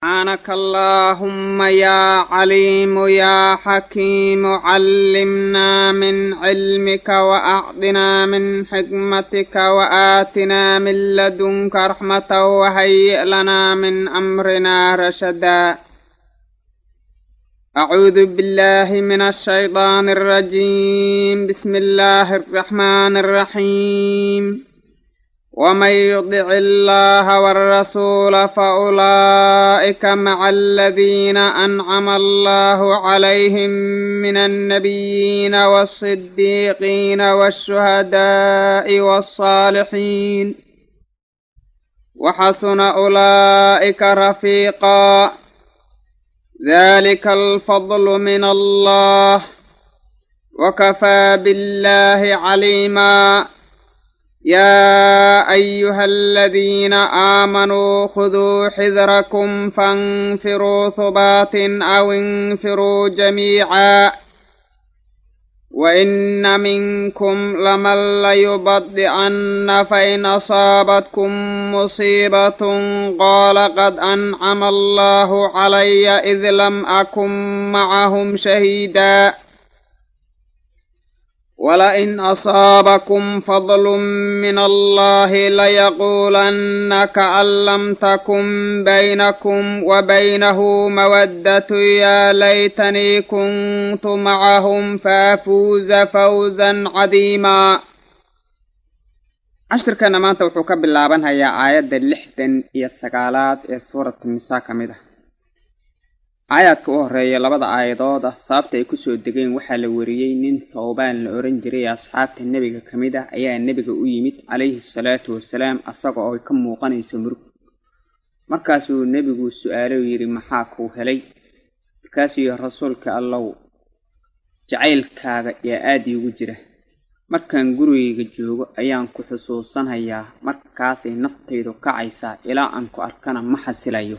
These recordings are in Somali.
سبحانك اللهم يا عليم يا حكيم، علمنا من علمك وأعطنا من حكمتك وآتنا من لدنك رحمة وهيئ لنا من أمرنا رشدا. أعوذ بالله من الشيطان الرجيم. بسم الله الرحمن الرحيم. ومن يطع الله والرسول فأولئك مع الذين أنعم الله عليهم من النبيين والصديقين والشهداء والصالحين، وحسن أولئك رفيقا. ذلك الفضل من الله، وكفى بالله عليما. يا أيها الذين آمنوا خذوا حذركم فانفروا ثبات أو انفروا جميعا، وإن منكم لمن ليبطئن، فإن أصابتكم مصيبة قال قد أنعم الله علي إذ لم أكن معهم شهيدا. ولئن أصابكم فضل من الله ليقولن كأن لم تكن بينكم وبينه مودة يا ليتني كنت معهم فأفوز فوزا عظيما. Cashirkana maanta wuxuu ka bilaabanhayaa aayadda 69aad ee Suurat Nisaa ka mid ah. Aayaadka u horeeya labada aayadood ah sababta ay kusoo degeen waxaa la wariyey nin Thawbaan la oran jiray ee asxaabta Nebiga ka mid ah ayaa Nebiga u yimid calayhi salaatu wasalaam, asaga oo ay ka muuqanayso murug. Markaasuu Nebigu su-aalo yidhi: "Maxaa kuu helay?" Markaasuu yihi: "Rasuulka Allow, jacaylkaaga yaa aada iigu jira. Markaan gurigayga joogo ayaan ku xusuusanhayaa, markaasay naftaydu kacaysaa, ilaa aan ku arkana ma xasilayo.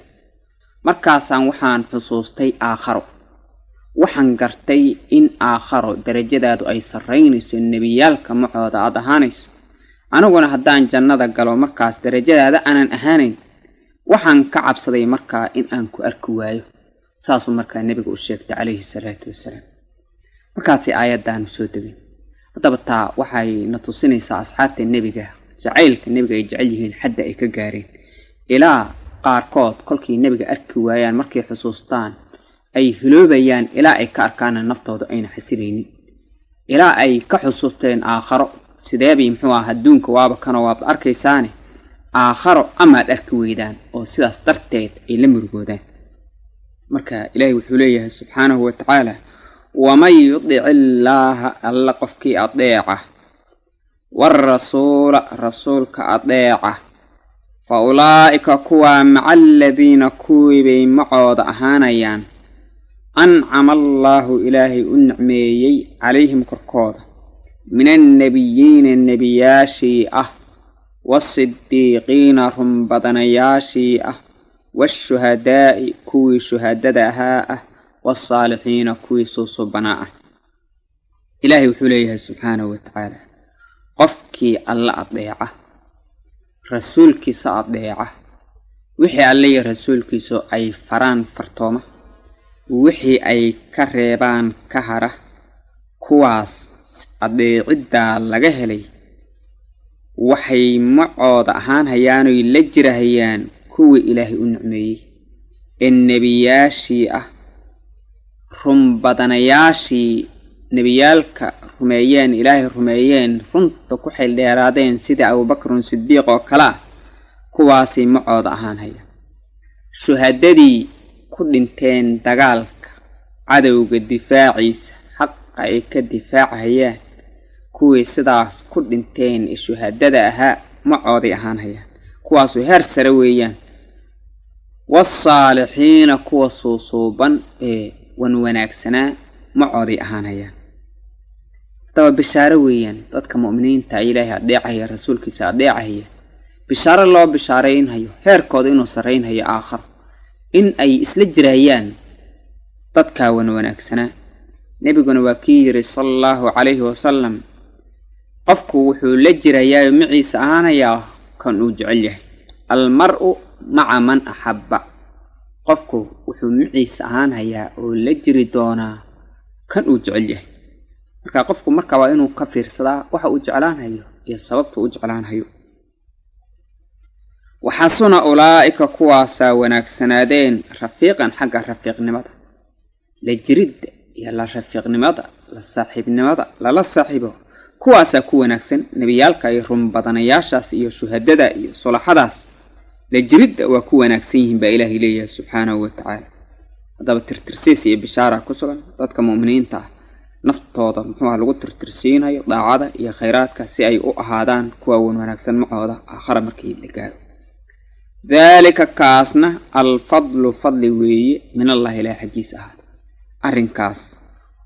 Markaasaan waxaan xusuustay aakharo. Waxaan gartay in aakharo darajadaadu ay sarraynayso, nebiyaalka macooda aad ahaanayso, aniguna haddaan jannada galo markaas darajadaada aanan ahaanayn. Waxaan ka cabsaday markaa in aan ku arki waayo." Saasuu markaa Nebiga u sheegtay calayhi salaatu wasalaam. Markaasay aayaddaanu soo degay. Haddaba taa waxay na tusinaysaa asxaabta Nebiga jacaylka Nebiga ay jecel yihiin xadda ay ka gaareen, ilaa qaarkood kolkii Nebiga arki waayaan, markay xusuustaan, ay hiloobayaan, ilaa ay ka arkaana naftooda ayna xasilaynin, ilaa ay ka xusuusteen aakharo. Sideebay muxuu ah adduunka waaba kanoo waad arkaysaane, aakharo amaad arki weydaan, oo sidaas darteed ay la murugoodaan. Marka Ilaahay wuxuu leeyahay subxaanahu wa tacaala: "ومن يطع الله", Alla qofkii adeeca, "والرسول", rasuulka adeeca, "فأولئك", kuwaa "مع الذين", kuwii bay macooda ahaanayaan, "أنعم الله", Ilaahay u nicmeeyey, "عليهم", korkooda, "من النبيين", nebiyaashii ah, "والصديقين", runbadanayaashii ah, "والشهداء", kuwii shuhadada ahaa ah, "والصالحين", kuwii suusubanaa ah. Ilaahay wuxuu leeyahay subxaanahu wa tacaala: qofkii Alla adeeca, rasuulkiisa adeeca, wixii Alle iyo rasuulkiisu ay faraan fartooma, wixii ay ka reebaan ka hara, kuwaas adeeciddaa laga helay waxay macooda ahaan hayaanoy la jirahayaan kuwii Ilaahay u nicmeeyey ee nebiyaashii ah, runbadanayaashii nebiyaalka rumeeyeen, Ilaahay rumeeyeen, runta ku xeeldheeraadeen, sida Abubakrun Sidiiq oo kale ah. Kuwaasay macooda ahaan haya. Shuhadadii ku dhinteen dagaalka cadowga difaaciisa, xaqa ay ka difaacahayaan, kuwii sidaas ku dhinteen ee shuhadada ahaa macooday ahaan hayaan. Kuwaasuu heer sare weeyaan. "والصالحين", kuwa suusuuban ee wan wanaagsanaa macooday ahaan hayaan. Haddaba bishaaro weeyaan dadka mu'miniinta Ilaahay adeecahaya, rasuulkiisa adeecahaya, bishaaro loo bishaaraynhayo heerkooda inuu sarraynhayo aakhar, in ay isla jirayaan dadkaa wan wanaagsanaa. Nebiguna waa kii yidhi sala Allahu calayhi wasalam: "Qofku wuxuu la jirayaa, maciisa ahaanayaa kan uu jecel yahay." "المرء مع من أحب." Qofku wuxuu miciisa ahaan hayaa oo la jiri doonaa kan uu jecel yahay. Marka qofku marka waa inuu ka fiirsadaa waxa uu jeclaanhayo iyo sababta uu jeclaanhayo. Waxasuna ulaa'ika, kuwaasaa wanaagsanaadeen, rafiiqan, xagga rafiiqnimada, la jiridda iyo la rafiiqnimada, la saaxiibnimada lala saaxiibo, kuwaasaa ku wanaagsan. Nebiyaalka iyo runbadanayaashaas iyo shuhadada iyo sulaxadaas la jiridda waa ku wanaagsan yihiin, baa Ilaahay leeyahay subxaanahu wa tacaala. Haddaba tirtirsiis iyo bishaara ku sugan dadka mu'miniinta ah, naftooda muxuuha lagu tirtirsiinayo daacada iyo khayraadka, si ay u ahaadaan kuwa wan wanaagsan macooda aakhara markii la gaaro. Daalika, kaasna, alfadlu, fadli weeye, min Allahi, Ilaah xaggiisa ahaada. Arrinkaas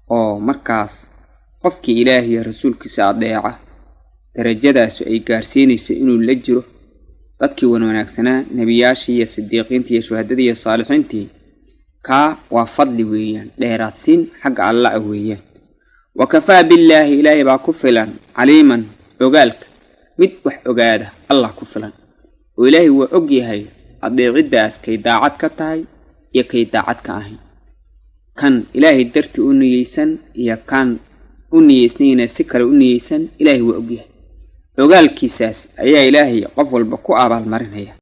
oo markaas qofkii Ilaah iyo rasuulkiisa adeeca darajadaasu ay gaarsiinayso inuu la jiro dadkii wan wanaagsanaa, nebiyaashii iyo sidiiqiintii iyo shuhadadii iyo saalixiintii, kaa waa fadli weeyaan, dheeraadsiin xagga Alla ah weeyaan. Wa kafaa billaahi, Ilaahay baa ku filan, caliiman, ogaalka, mid wax ogaada Allah ku filan, oo Ilaahay waa og yahay adeeciddaas kay daacad ka tahay iyo kay daacad ka ahayn, kan Ilaahay dartii u niyeysan iyo kan u niyeysnayna si kale u niyeysan. Ilaahay waa og yahay. Ogaalkiisaas ayaa Ilaahay qof walba ku abaalmarinaya.